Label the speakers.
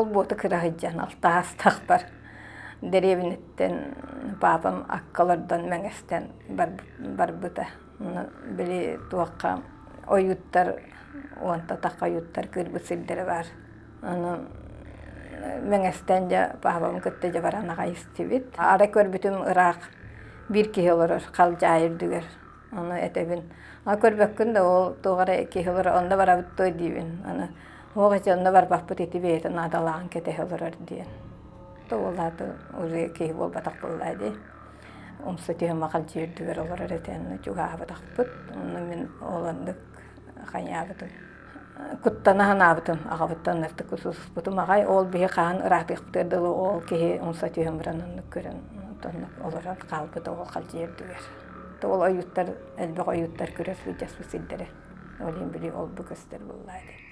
Speaker 1: Ол буота кыра сылдьан алтаастахпар дэриэбинэттэн паапам акка олордон мэҥэстэн барбыта. Били туохха ойууттар уонта тахха ойууттар кыырбыт сирдэрэ баар. Аны мэҥэстэн дьэ паапам кытта дьэ баран аҕай истибит. Арай көрбүтүм ыраах биир киһи олорор халдьаайы үрдүгэр. Ону этэбин, а көрбөккүн да ол туох эрэ киһи олорор, онно барабыт дуо диибин. Аны уох ити онно барбаппыт ити бэйэтэ наадалааҕын кэтэһэ олорор диэн. То ол аата уже киһи буолбатах буоллаа дии. Умса түһэн махалдьы үрдүгэр олорор этэ, онно чугаһаабатахпыт. Онно мин ол оннук хайаабытым. Куттана санаабытым, аҕабыттан ыныртык кусуспутум аҕай. Ол биһи хаһан ыраатыахпытыгар дылы ол киһи умса түһэн баран оннук көрөн, оннук олорон хаалбыта ол халдьыйа үрдүгэр. Ол ойууттар, элбэх ойууттар күрэс сылдьаспыт сирдэрэ. Ол иһин били ол бу көстөр буоллаа дии.